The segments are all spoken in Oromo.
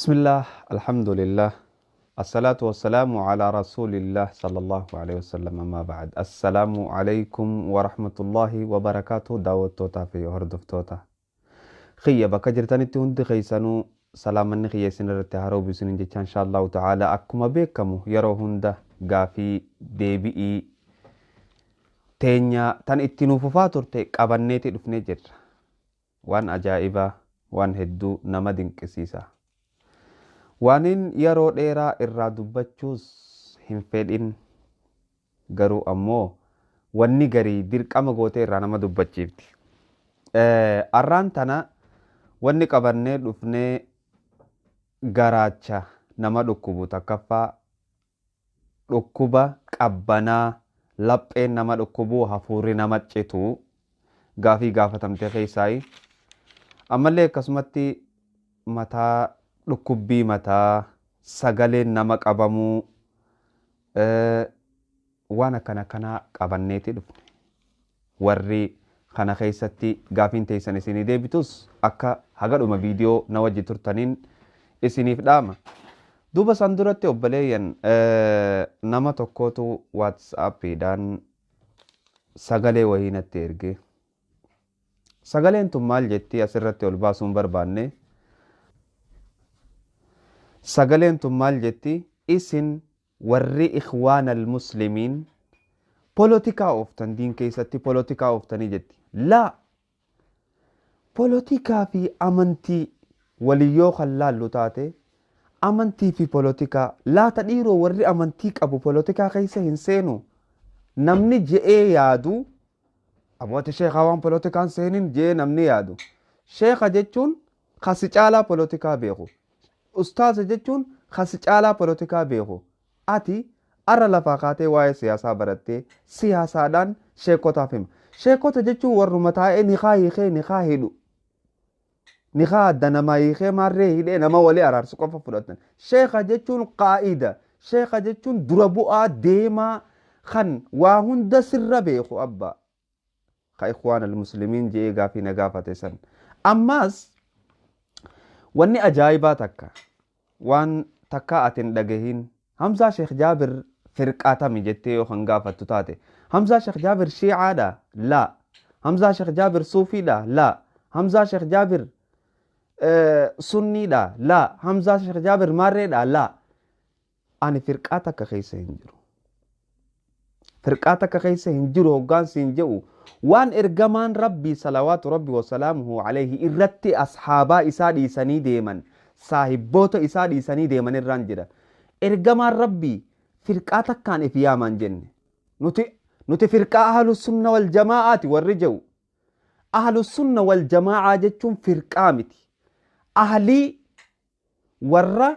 Bismillah, alhamdulillah, assalatu wassalamu ala rasulillah sallallahu alaihi wasallam, amma ba'd. Assalaamu alaikum wa rahmatullahi wa barakaatuh. Daawwattootaa fi hordoftoota kiyya bakka jirtanitti hundi keessanuu salaamanni kiyya isin irratti haa roobu isinin jecha, insha Allahu ta'ala akkuma beekamu yeroo hunda gaafii deebi'ii teenya tan itti nuuf fufaa turte qabanneeti dhufnee jirra. Waan ajaa'ibaa, waan hedduu nama dinqisiisa. Waanin yeroo dheeraa irraa dubbachuus hin fedhin, garuu ammoo wanni garii dirqama gootee irraa nama dubbachiifti. Arraan tana wanni qabannee dhufnee garaacha nama dhukkubu, takkaffaa dhukkuba qabbanaa lapheen nama dhukkubu, hafuurri nama citu gaafii gaafatamte keessaayi. Ammallee akkasumatti mataa dhukkubbii mataa, sagaleen nama qabamuu, waan akkana kanaa qabanneeti dhufne. Warri kana keessatti gaafiin teessan isinii deebitus akka haga dhuma viidiyoo na wajji turtaniin isiniif dhaama. Duuba san duratti obboleeyyan, nama tokkotu WhatsAppiidhaan sagalee wayii natti erge. Sagaleen tun maal jetti asirratti ol baasuun barbaanne. Sagaleen tun maal jetti? Isin warri Ikhwaan al-Muslimiin polotikaa ooftan, diin keessatti polotikaa ooftanii jetti. Laa, polotikaa fi amantii waliyyoo kan laallu taate, amantii fi polotikaa laata dhiiroo warri amantii qabu polotikaa keessa hin seenu namni je'ee yaadu. Abbooti sheekaa waan polotikaan seenin je'ee namni yaadu. Sheeka jechuun kasi caalaa polotikaa beeku. Ustaaza jechuun kasi caalaa polotikaa beeku. Ati arra lafaa kaatee waa'ee siyaasaa barattee siyaasaadhaan sheekotaaf hima. Sheekota jechuun warruma taa'ee nikaa hiikee nikaa hidhu. Nikaa adda namaa hiikee maarree hidhee nama walii araarsu qofa fudhatan. Sheeka jechuun qaa'ida. Sheeka jechuun dura bu'aa deemaa kan waa hunda sirra beeku abbaa. Ka Ikhwaan al-Muslimiin je'ee gaafii na gaafate san. Ammaas wanni ajaa'ibaa takka, waan takkaa ati hin dhagahin, Hamzaa Sheekh Jaabir firqaatami jettee yoo kan gaafattu taate, Hamzaa Sheekh Jaabir Shiicaadha? Laa. Hamzaa Sheekh Jaabir Suufiidha? Laa. Hamzaa Sheekh Jaabir Sunniidha? Laa. Hamzaa Sheekh Jaabir maarreedha? Laa. Ani firqaa takka keessa hin jiru. Firqaa takka keessa hin jiru hoggaan siin jedhu, waan ergamaan Rabbii salawaatu Rabbi wasalaamuhu alayhi irratti ashaabaa isaa dhiisanii deeman, saahibboota isaa dhiisanii deeman irraan jira. Ergamaan Rabbii firqaa takkaan if yaamaan jenne. Nuti firqaa Ahlu Sunna wal Jamaa'aati warri jedhu. Ahlu Sunna wal Jamaa'aa jechuun firqaa miti. Ahlii warra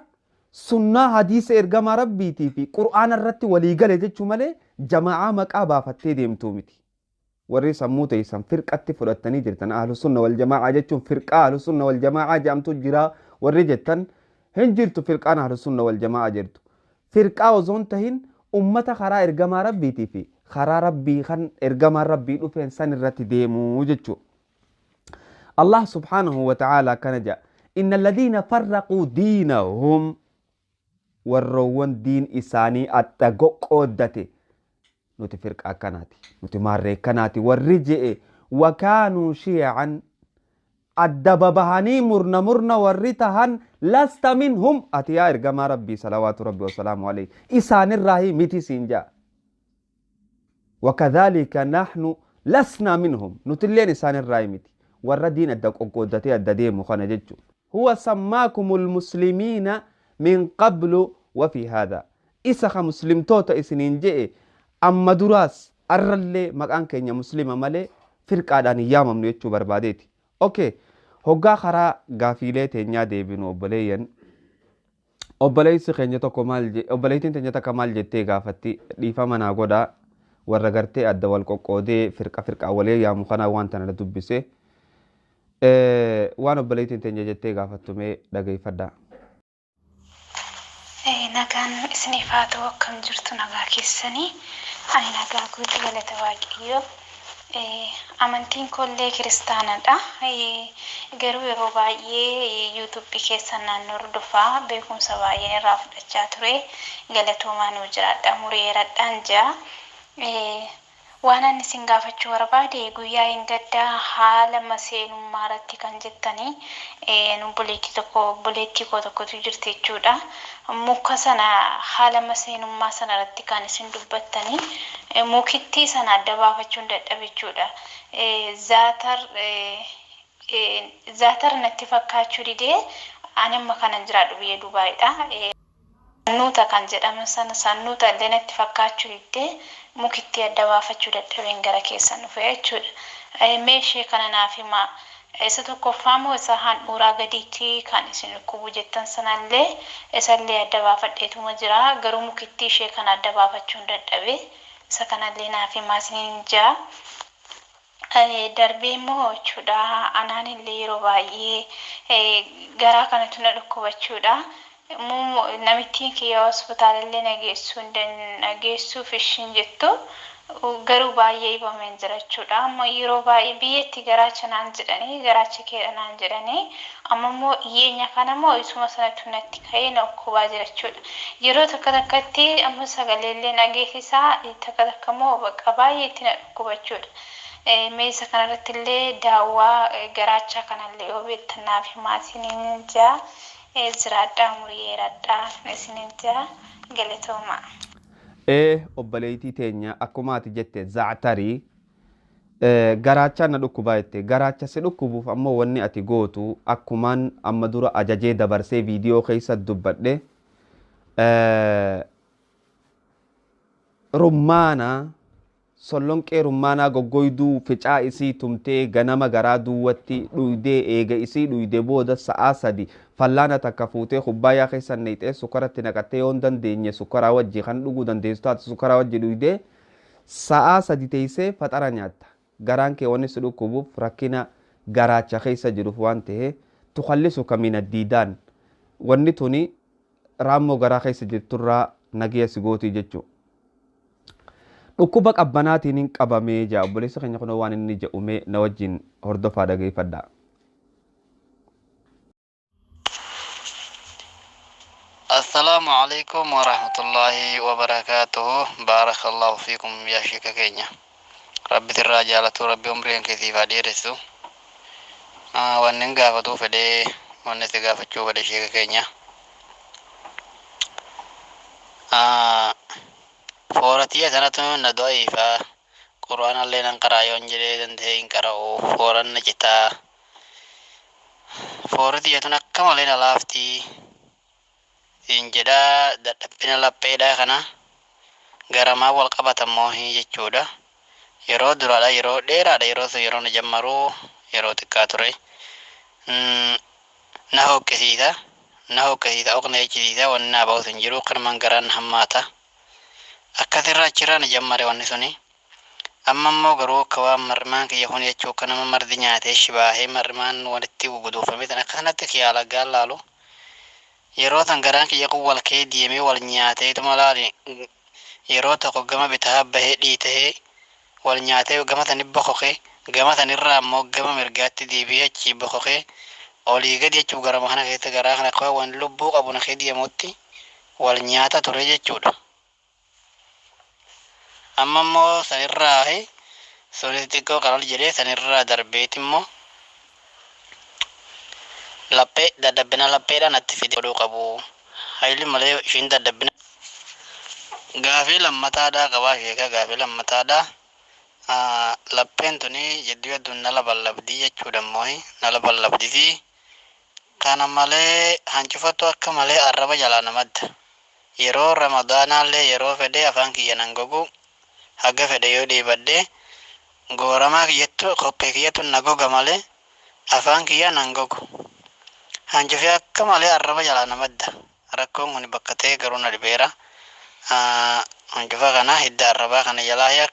sunnaa hadiisa ergamaa Rabbiitii fi Qur'aana irratti walii gale jechuu malee jamaa'aa maqaa baafattee deemtuu miti. Warri sammuu teessan firqatti fudhattanii jirtan, Ahlu Sunna wal Jamaa'aa jechuun firqaa Ahlu Sunna wal Jamaa'aa jedhamtu jira warri jettan, hin jirtu firqaan Ahlu Sunna wal Jamaa'aa jirtu. Firqaa osoo hin tahin ummata karaa ergamaa Rabbiitii fi karaa Rabbii kan ergamaan Rabbii dhufeen san irratti deemuu jechuudha. Allah subhaanahu wa ta'ala akkana jedha. Inna alladhiina farraquu diinahum, warroowwan diin isaanii adda goqqooddate, nuti firqa akkanaati, nuti maarree akkanaati warri je'e, wakaanuu shiyacan, adda babahanii murna murna warri tahan, lasta minhum, ati yaa ergamaa Rabbii salawaatu Rabbi wasalaamu alayhi isaanirraahi miti siin ja'a. Wakadhalika nahnu lasnaa minhum, nutilleen isaanirraahi miti warra diin adda qoqqooddatee adda deemu kana jechuudha. Huwa sammaakumul muslimiina min qablu wa fi haadha. Isa ka muslimtoota isiniin je'e amma duraas arrallee maqaan keenya muslima malee firqaadhaan hin yaamamnu jechuu barbaadeeti. Okay. Hoggaa karaa gaafiilee teenyaa deebinu obboleeyyan, obboleessi keenya tokko maal, obboleettiin teenya takka maal jettee gaafatti? Dhiifama naa godhaa, warra gartee adda wal qoqqoodee firqa firqaa walii yaamu kanaa waan tana dubbise. Waan obboleettiin teenya jettee gaafattu mee dhageeffadhaa. Nagaan isiniif haa ta'u, akkam jirtu, nagaa keessanii? Ani nagaa guutuu, galata Waaqayyoo. Amantiin koollee kiristaanadha. Garuu yeroo baay'ee yuutuubii keessa naannoo hordofaa beekumsa baay'een irraa fudhachaa ture. Galatoomaa nuu jiraadha. Mureeradhaan jira. Waan ani isin gaafachuu barbaade guyyaa hin gaddaa haala maseenummaa irratti kan jettanii obboleettii tokko obboleettii koo tokkotu jirti jechuudha. Muka sana haala maseenummaa sana irratti kan isin dubbattanii mukittii sana adda baafachuun dadhabe jechuudha. Zaatar zaatar natti fakkaachuu didee ani amma kanan jiraadhu biyya Dubaayidha. Sannuuta kan jedhaman sana sannuuta illee natti fakkaachuu didee mukittii adda baafachuu dadhabeen gara keessan dhufe jechuudha. Mee ishee kana naaf himaa. Isa tokkoffaa moo isa handhuuraa gadiitti kan isin dhukkubu jettan sanallee isallee adda baafadheetuma jira. Garuu mukittii ishee kana adda baafachuun dadhabe. Isa kanallee naaf himaa isiniin jira. Darbee immoo jechuudha anaan illee yeroo baay'ee garaa kanatu na dhukkuba jechuudha. Namittiin kiyya hospitaala illee na geessuuf ishiin jettu garuu baay'ee dhibameen jira jechuudha. Amma yeroo baay'ee biyyatti garaacha naan jedhanii garaacha keedha naan jedhanii amma immoo dhiyeenya kana immoo isuma sanatu natti ka'ee na dhukkubaa jira jechuudha. Yeroo takka takkatti amma sagalee illee na geessisaa takka takka immoo bakka baay'ee itti na dhukkuba jechuudha. Mee isa kanarratti illee daawwaa garaachaa kanallee yoo beektan naaf himaa isiniin jira. Jiraadhaa umurii dheeradhaa isiniin jira galatoomaa. Obboleettii teenya akkuma ati jette zaatarii garaacha na dhukkubaa jette garaacha si dhukkubuuf ammoo wanni ati gootu akkumaan amma dura ajajee dabarsee viidiyoo keessa dubbadhe rummaana sollonqee rummaanaa goggoyduu ficaa isii tumtee ganama garaa duwwatti dhuydee eega isii dhuyde booda sa'aa 3 fallaana takka fuutee kubbaayyaa keessa naqxee sukkaratti naqattee yoo hin dandeenye sukkaraa wajji kan dhuguu dandeessu taate sukkaraa wajji dhuydee sa'aa 3 teessee faxara nyaatta. Garaan kee wanni si dhukkubuuf rakkina garaacha keessa jiruuf waan ta'e tukallisu kamina diidaan wanni tuni raammoo garaa keessa jirturraa nagiya si gootii jechuudha. Dhukkuba qabbanaatiin hin qabamee jaa obboleessa keenya kunoo waan inni jedhume na wajjin hordofaa dhageeffadhaa. Assalaamu alaikum warahmatullaahi wabarakaatuhu. Baarakallaahu fiikum yaa sheeka keenya. Rabbi sirraa jaalatu rabbi umriin keessiif haa dheeressu. Wanni gaafatuu fedhee wanni si gaafachuu fedhe sheeka keenya. Fooratiyya sanatu na du'aifa. Qur'aanallee nan qaraa yoon jedhee danda'e hin qara'u. Fooran na citaa. Fooratiyya tun akka malee na laaftii. Siin jedhaa dadhabbina lapheedhaa kana garamaa wal qabatammoo jechuudha. Yeroo duraadha yeroo dheeraadha yeroo sun yeroo na jammaruu yeroo xiqqaa ture. Na hoqqisiisa. Na hoqqisiisa oqna jechisiisa wanni naa ba'us hin jiru kanumaan garaan hammaata. Akkasirraa achirraa na jammare wanni suni. Amma immoo garuu akka waan marrimaan kiyya kun jechuu akka nama mardi nyaatee shibaahee marrimaan walitti guguduufame tan akka sanatti kiyyaala laalu. Yeroo san garaan kiyya kun wal kee deemee wal nyaateetuma laali yeroo tokko gama bitaa bahee dhiitahee wal nyaatee gama sani boqoqee gama sanirraa immoo gama mirgaatti deebi'ee achii boqoqee olii gadi jechuuf garama kana keessa garaa kana akka waan lubbuu qabu na kee deemutti wal nyaata ture jechuudha. Amma immoo sanirraa sunis xiqqoo qalal jedhee sanirraa darbeeti immoo laphee dadhabbina lapheedhaan natti fide godhuu qabu. Hayli malee ishiin dadhabbina. Gaafii lammataadhaa qabaa sheekaa gaafii lammataadhaa. Lapheen tuni jidduu hedduun na laballabdii jechuudha immoo na laballabdii fi kana malee hancufattu akka malee arraba jalaa namadda. Yeroo ramadaanaallee yeroo fedhe afaan kiyya nan gogu haga fedhe yoo dhiibadde gooramaa kiyyattu kophee kiyyattu na goga malee afaan kiyya nan gogu. Hancufee akka malee arraba jalaa namadda. Rakkoon kun bakka ta'e garuu na dhibeera. Hancufa kana hidda arrabaa kana jalaa yak.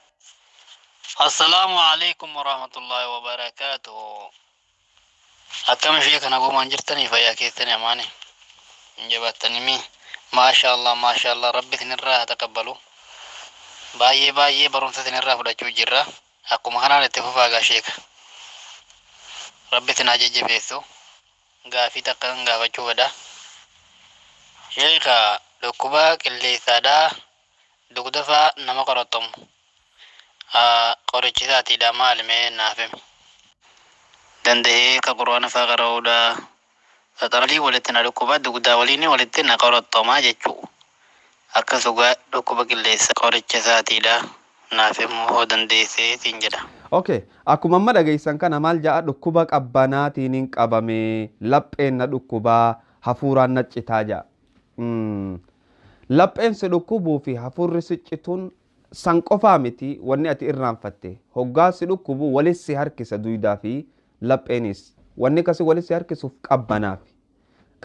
Assalaamu alaikum warahmatullaahi wabarakaatuhu. Akkam ishee kana goomaan jirtanii fayyaa keessanii amaane. Hin jabaattanimi. Maasha Allah maasha Allah rabbi isinirraa haa taqabbalu. Baay'ee baay'ee barumsa isinirraa fudhachuu jirra. Akkuma kanaan itti fufaa gaa sheeka. Rabbi isin haa jajjabeessu. Gaafii takka kan gaafachuu fedha. Sheeka, dhukkuba qilleessaadhaa dugda faa nama qoroxxomu. Qorichi isaatiidha maali mee naaf himi. Danda'ee ka quraana faa qara'uudha. Qaxaralii walitti na dhukkuba, dugdaa waliin walitti na qoroxxomaa jechuu. Akka sugaa dhukkuba qilleessa qoricha isaatiidha naaf himuu hoo dandeessee siin jedha. Okay, akkuma amma dhageessan kana maal ja'a? Dhukkuba qabbanaatiin hin qabame, lapheen na dhukkubaa, hafuuraan na citaa ja'a. Lapheen si dhukkubuu fi hafuurri si cituun san qofaa miti wanni ati irraanfatte. Hoggaa si dhukkubu walis si harkisa duydaa fi lapheenis. Wanni akkasii walis si harkisuuf qabbanaafi.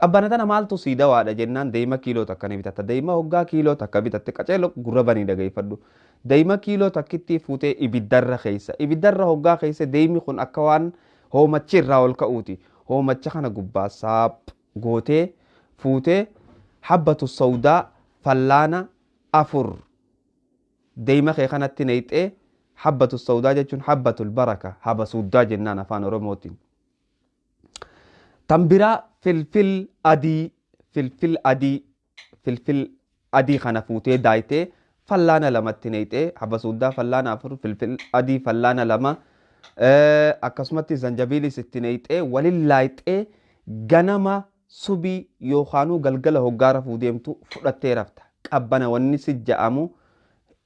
Qabbana tana maaltu sii dawaadha jennaan, deema kiiloo takka ni bitatta. Deema hoggaa kiiloo takka bitatte, qaceeloo gurra banii dhageeffadhu. Deema kiiloo takkitti fuutee ibiddarra keessa. Ibiddarra hoggaa keessa deemni kun akka waan hoomachi irraa ol ka'uuti. Hoomacha kana gubbaa saaph gootee fuutee habbatu sawdaa fallaana 4 deema kee kanatti neexee. Habbatu sawdaa jechuun habbatul baraka, habasuuddaa jennaan afaan Oromootiin. Tan biraa filfil adii, filfil adii, filfil adii kana fuutee daayitee fallaana 2tti neexee, habasuuddaa fallaana 4, filfil adii fallaana 2, akkasumatti zanjabiilis itti neexee walin laayixee ganama subii yookaanuu galgala hoggaa rafuu deemtu fudhattee rafta. Qabbana wanni si ja'amu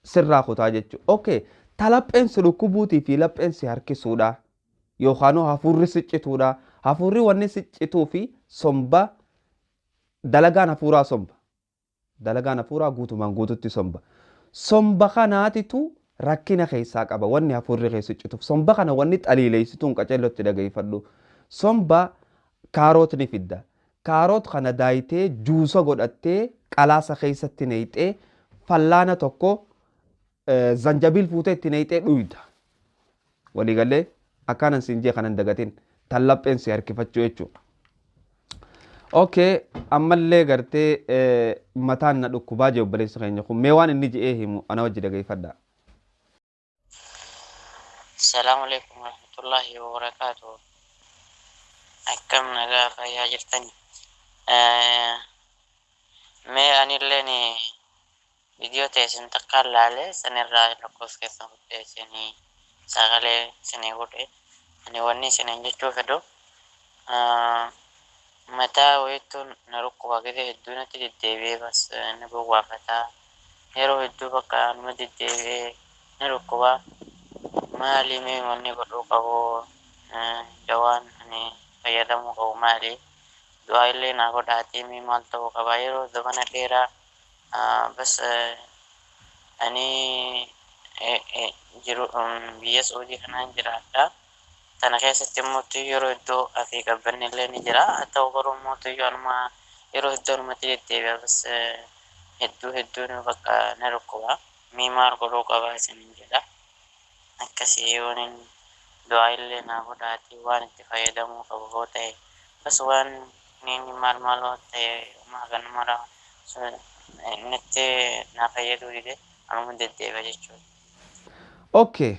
sirraa kutaa jechuudha. Okay, ta lapheen si dhukkubuutii fi lapheen si harkisuudha. Yookaanuu hafuurri si cituudha. Hafuurri wanni si cituu fi somba, dalagaan hafuuraa somba. Dalagaan hafuuraa guutumaan guututti somba. Somba kanaatitu rakkina keessaa qaba wanni hafuurri keessa cituuf. Somba kana wanni xaliileessituun qaceellotti dhageeffadhu. Somba kaaroot ni fidda. Kaaroot kana daayitee juusa godhattee qalaasa keessatti neexee fallaana 1 zanjabiil fuutee itti neexee dhuyda. Waliigalee akkaanan siin jee kanan dagatin tan lapheen si harkifachuu jechuudha. Okay, ammallee gartee mataan na dhukkubaa jee obboleessi keenya kun, mee waan inni je'ee himu ana wajji dhageeffadha. Assalamu alaikum warahmatullahi wabarakatuh. Akkam nagaa fayyaa jirtani? Mee anilleen viidiyoo teessin takkaan laalee sanirraa lakkoofsa keessan fudhee isinii sagalee isinii godhe. Ani wanni isiniin jechuu fedhu, mataa wayittuu na dhukkuba, gizee hedduu natti deddeebi'ee bas na bowwaafataa. Yeroo hedduu bakka numa deddeebi'ee na dhukkuba. Maali mee wanni godhuu qabu? Dawaan ani fayyadamuu qabu maali? Du'aa illee naa godhaatii mee maal ta'uu qaba? Yeroo zamana dheeraa bas ani jiru biyya Saudii kanaan jiraadha. Tana keessatti immoo yeroo hedduu asii qabbanni illee ni jira. Haa ta'u garuu immoo anuma yeroo hedduu anumatti deddeebi'a, bas hedduu hedduu bakka na dhukkuba. Mee maal godhuu qaba isiniin jedha. Akkasii yooniin du'aa illee naa godhaatii waan itti fayyadamuu qabu yoo ta'e, bas waan inni maal maal yoo ta'e homaa kan mara natti naa fayyaduu dide, anuma deddeebi'a jechuudha. Okay.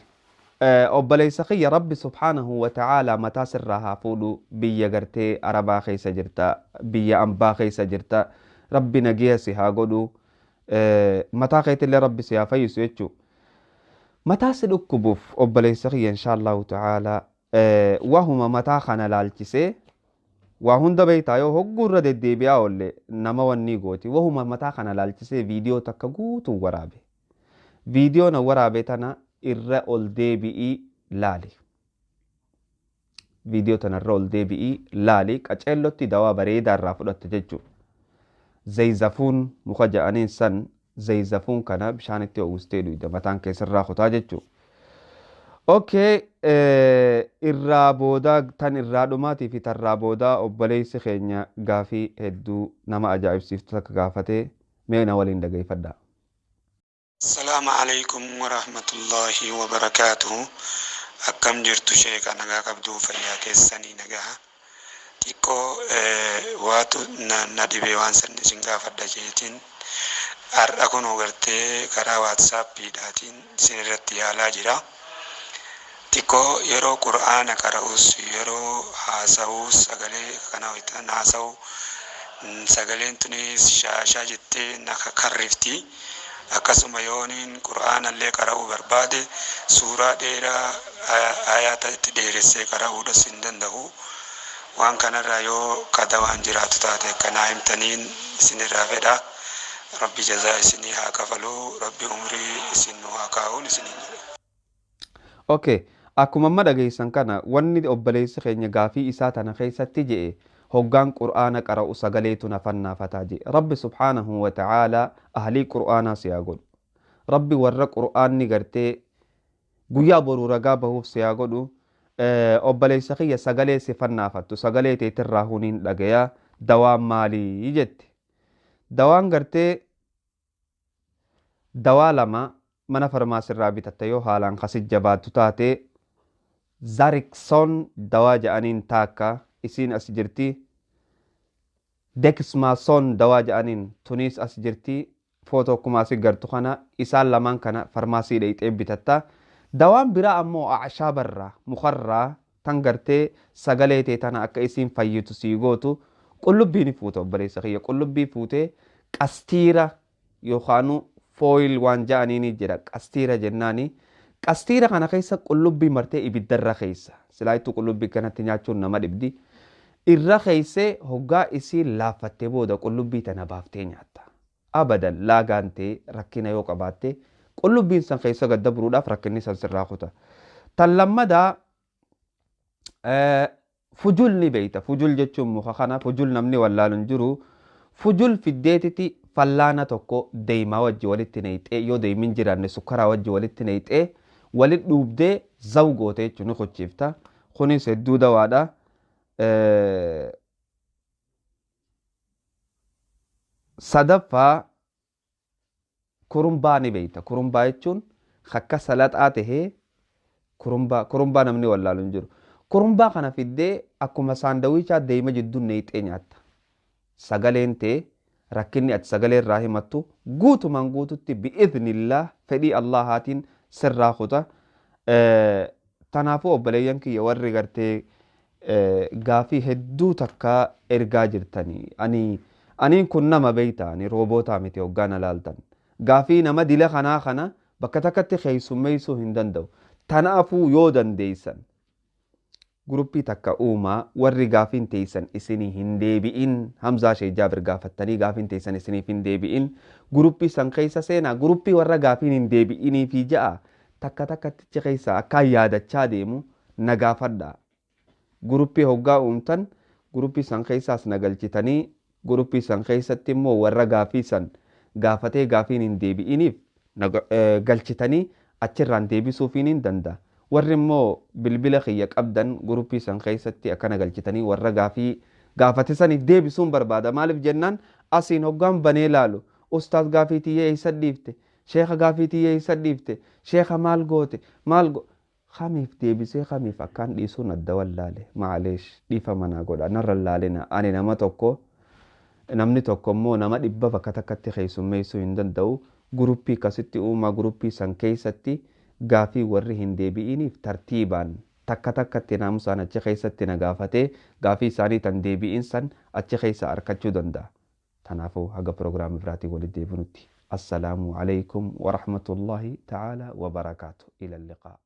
Obboleessa kiyya, Rabbi subhaanahu wa ta'ala mataa sirraa haa fuudhu. Biyya gartee Arabaa keessa jirta, biyya ambaa keessa jirta, Rabbi nagiya si haa godhu, mataa keetillee Rabbi si haa fayyisu jechuu. Mataa si dhukkubuuf obboleessa kiyya, insha Allahu ta'ala wahuma mataa kana laalchisee waa hunda beektaa, yoo hogguu irra deddeebi'aa oolle nama wanni gooti. Wahuma mataa kana laalchisee viidiyoo takka guutuu waraabe. Viidiyoo na waraabe tana irra ol deebi'ii laali. Viidiyoo tana irra ol deebi'ii laali, qaceellotti dawaa bareedaa irraa fudhatte jechuudha. Zayzafuun muka ja'aniin san, zayzafuun kana bishaanitti oowwistee dhuyda, mataan keessarraa kutaa jechuudha. Okay, irraa boodaa tan irraa dhumaatii fi tarraa boodaa obboleessi keenya gaafii hedduu nama ajaa'ibsiiftu takka gaafatee, mee na waliin dhageeffadhaa. Assalaamu alaikum warahmatullahi wabarakaatuhu. Akkam jirtu sheeka? Nagaa qabduu? Fayyaa keessanii? Nagaa xiqqoo waatu na dhibee, waan san isin gaafadha jeetiin har'a kunoo gartee karaa WhatsAppiidhaatiin isin irratti yaalaa jira. Xiqqoo yeroo qur'aana qara'us yeroo haasa'us sagalee kana wayitaan haasa'u sagaleen tunis shaashaa jettee na karrifti. Akkasuma yooniin qur'aanallee qara'uu barbaade suuraa dheeraa ayaata itti dheeressee qara'uudhas hin danda'u. Waan kanarraa yoo kadawaan jiraatu taate akkanaa himtaniin isinirraa fedha. Rabbi jazaa isinii haa kafaluu, Rabbi umrii isin nu haa kaa'uun isiniin jedha. Okay, akkuma amma dhageessan kana wanni obboleessi keenya gaafii isaa tana keessatti je'e hoggaan qur'aana qara'u sagaleetu na fannaafataa je'e. Rabbi subhaanahu wa ta'aalaa ahlii qur'aanaa si haa godhu. Rabbi warra qur'aanni gartee guyyaa boruu ragaa bahuuf si haa godhu. Obboleessa kiyya sagalee si fannaafattu sagalee teetirraa huniin dhagayaa dawaan maalii jette. Dawaan gartee dawaa lama mana farmaasirraa bitatta yoo haalaan kasi jabaattu taate Zarikson dawaa jedhaniin taakka isiin as jirti. Deksmaason dawaa jedhaniin tuniis as jirti. Footoo akkuma asii gartu kana isaan lamaan kana farmaasii dhayxee bitatta. Dawaan biraa ammoo acshaabarraa mukarraa tan gartee sagalee tee tana akka isiin fayyitu sii gootu qullubbii ni fuuta obboleessa kiyya qullubbii fuutee qastiira yookaanu fooyil waan ja'anii jira qastiira jennaani. Qastiira kana keessa qullubbii martee ibiddarra keessa silaa ittuu qullubbii kanatti nyaachuun nama dhibdi. Irra keessee hoggaa isii laaffattee booda qullubbii tana baaftee nyaatta. Abadan laagaan ta'e rakkina yoo qabaatte qullubbiin san keessa gad dabruudhaaf rakkinni san sirraa kuta. Tan lammadaa fujul ni beeyta. Fujul jechuun muka kana fujul namni wallaalu hin jiru. Fujul fiddeetiti fallaana tokko deemaa wajji walitti neeyxee yoo deemin jiraanne sukkaraa wajji walitti neeyxee walit dhuubdee zaw goote jechuun ni kochiifta. Kunis hedduu dawaadha. Sadaffaa kurumbaa ni beeyta. Kurumbaa jechuun akka salaxaa tahee kurumbaa namni wallaalu hin jiru. Kurumbaa kana fiddee akkuma saandawichaa deema jidduu neeyxee nyaatta. Sagaleen ta'e rakkinni ati sagalee irraa himattu guutumaan guututti bi'iznillah fedhii Allahaatiin sirraa kuta. Kanaafuu obboleeyyan kiyya warri gartee gaafii hedduu takka ergaa jirtanii. Aniin kun nama beeyta ani roobootaa miti hoggaan alaaltan. Gaafii nama dila kanaa kana bakka takkatti keessummeessuu hin danda'u. Tanaafuu yoo dandeessan guruppii takka uumaa warri gaafiin teessan isinii hin deebi'in Hamzaa Sheek Jaabir gaafattanii gaafiin teessan isiniif hin deebi'in guruppii san keessa seenaa guruppii warra gaafiin hin deebi'inii fi ja'a takka takkattichi keessa akkaan yaadachaa deemu na gaafadha. Guruppii hoggaa uumtan guruppii san keessaas na galchitanii guruppii san keessatti immoo warra gaafii san gaafatee gaafiin hin deebi'iniif galchitanii achirraan deebisuufiin hin danda'a. Warri immoo bilbila kiyya qabdan guruppii san keessatti akkana galchitanii warra gaafii gaafate saniif deebisuun barbaada. Maaliif jennaan asiin hoggaan banee laalu ustaaz gaafii tiyyee eessa dhiifte sheeka gaafii tiyyee eessa dhiifte sheeka maal goote maal go kamiif deebisee kamiif akkaan dhiisuun adda wallaale maaleesh dhiifa manaa godha narra laalina ani nama tokko namni tokko immoo nama dhibba bakka takkatti keessummeessuu hin danda'u guruppii akkasitti uumaa guruppii san keessatti gaafii warri hin deebi'iniif tartiibaan takka takkatti naamusaan achi keessatti na gaafatee gaafii isaanii tan deebi'in san achi keessa argachuu danda'a. Kanaafuu haga piroogiraamii biraatiin walitti deebinutti. Assalaamu alaikum wa rahmatullahi ta'ala wa barakaatu. Ila liqaa.